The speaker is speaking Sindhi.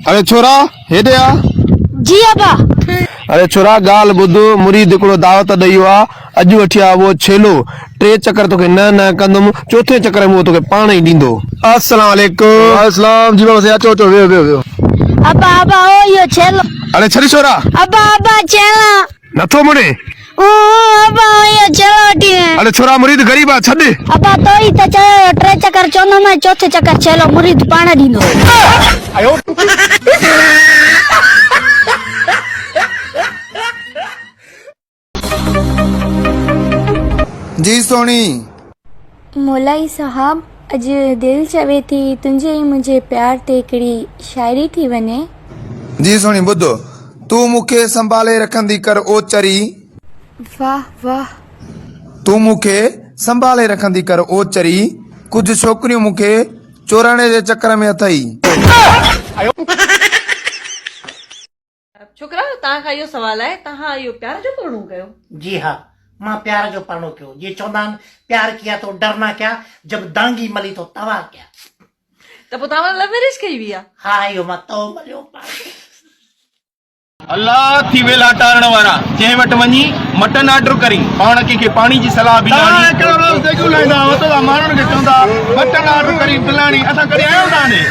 اڙي ڇورا هيڏي آ. جي ابا. اڙي ڇورا ڳالهه ٻڌ، مريد هڪڙو دعوت ڏئي ويو آ، اڄ وٺي آ اهو ڇيلو، ٽي چڪر توکي نه نه ڪندم، چوٿين چڪر ۾ اهو توکي پاڻ ئي ڏيندو. السلام عليڪم. وعليڪم السلام جي بابا سائين اچو اچو ويهو ويهو ويهو. ابا ابا او اهو ڇيلو. اڙي ڇڏ ڇورا. ابا ابا ڇيلا. نٿو مڙي. اون ابا اهو ڇيلو وٺي وين. اڙي ڇورا مريد غريب آ ڇڏ. ابا تو ئي ته چيو هيو ٽي چڪر چوندومانء چوٿين چڪر ڇيلو مريد پاڻ ڏيندو. جي سهڻي. مولائي صاحب اڄ دل چوي ٿي تنهنجي ۽ منهنجي پيار تي هڪڙي شاعري ٿي وڃي. جي سهڻي ٻڌ تون مون کي سنڀالي رکندي ڪر او چري. واه واه. تون مون کي سنڀالي رکندي ڪر او چري. ڪجهه ڇوڪريون مون کي چورائڻ جي چڪر ۾ اٿئي. ڇوڪرا توهان کان اهو سوال آهي توهان اهو پيار جو پرڻو ڪيو؟ جي ها مان پيار جو پرڻو ڪيو جي چوندا آهن پيار ڪيا تو ڊرنا ڪيا جب دانگي ملي تو توا ڪيا. ته پوء توهان لو ميريج ڪئي هئي آ؟ ها اهو مان تئو مليو پاڻ کي. الله ٿي ويلا ٽارڻ وارا جنهن وٽ وڃي مٽن آرڊر ڪرين پاڻ ڪنهن کي پاڻي جي صلاح به نه توهان هڪڙو روز ديڳون لاهيندا هئا ته ماڻهن کي چوندا مٽن آرڊر ڪرين فلاڻي اسان ڪڏهن آيا آهيون توهان ڏي.